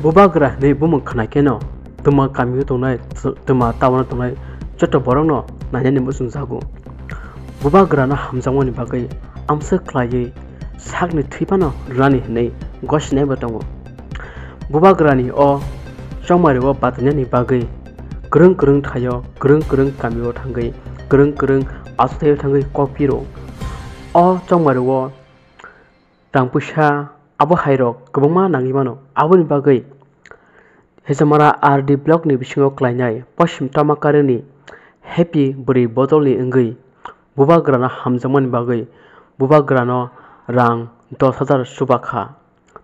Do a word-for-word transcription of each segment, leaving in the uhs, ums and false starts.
Bubagra hinwi bumung khna kheno twma kamio tongnai, twma town-o tongnai joto borokno nainani muchungjago. Bubagrano hamjakmani bagwi amswk khlaiwi sakni thwi phano rwnani hinwi gosinaibo tongo. Bubagrani o chongmario batainani bagwi kwrwng kwrwng thaio, kwrwng kwrwng kamio thangwi, kwrwng kwrwng achukthai-o thangwi kok phiro. O chongmario rang puisa abo hairok kwbangma nangwi mano. Aboni bagwi Hejamara R D block ni bisingo klainai Poschim Tamakari ni Happy Bwrwi Bodol ni wngwi bubagrano hamjakmani bagwi bubagrano rang dos hajar chubakha.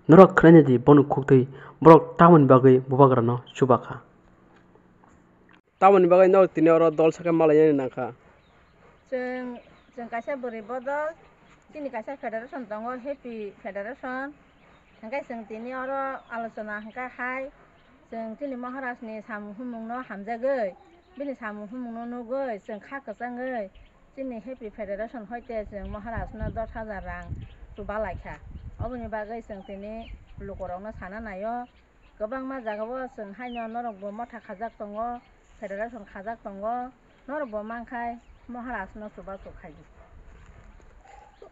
Norok khwnaina di bono khuktwi borok tamoni bagwi bubagrano chubakha. Tamoni bagwi norok tini oro dol sakhe malainani nangkha? Chwng, chwng kaisa bwrwi bodol, chini kaisa federation tongo, Happy Federation. Hwnkhe chwng tini oro alochona hwnkhe hai, chwng chini Maharaj ni samung humung no hamjagwi, bini samung humung no nugwi, chwng kha kwchangwi, chini Happy Federation hoite chwng Maharaj no dos hajar rang chuba laikha. Oboni bagwi chwng tini lukurok no sana naio. Kwbangma jagao chwng haino norokbo motha khajak tongo, federation khajak tongo, norokbo mankhai Maharaj no chubachu khaidi.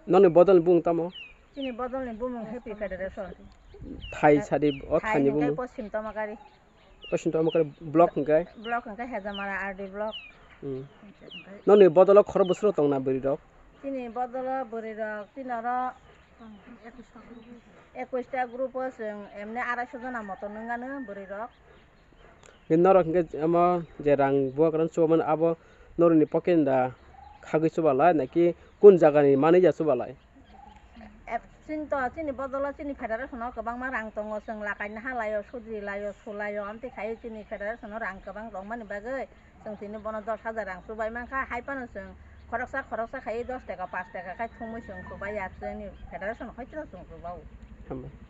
Noni bodolni bumung tamo? Chini bodolni bumung Happy Federation. Thai sadi o Thai thani hwnkhe bumung? Poschim Tamakari. Poschim Tamakari block hwnkhe? Block hwnkhe Hejamara R D block. Hmm. Noni bodolo khoro bwswrwk tongna bwrwi rok? Chini bodolo bwrwi rok chini oro Ekush ta group o chwng emne arai so jona moto nung gano bwrwi rok. Norok hwnkhe omo je rang bubagrano chubamani abo norokni pocket ni da khagwi chubalai naki kun jagani manwi ya chubalai? Ep-, chini to, chini bodolo chini federation o kwbangma rang tongo, chwng lakai naha laio, sudri laio, sulaio, amtwi khai chini federation o rang kwbang tongmani bagwi. Chwng tini bono dos hajar rang chubai mankha, hai phano chwng khoroksa khoroksa khai dos taka, paanch taka khai thumwi chwng chubai ya, chwngni federation hoiteno chwng chubao. Hambai.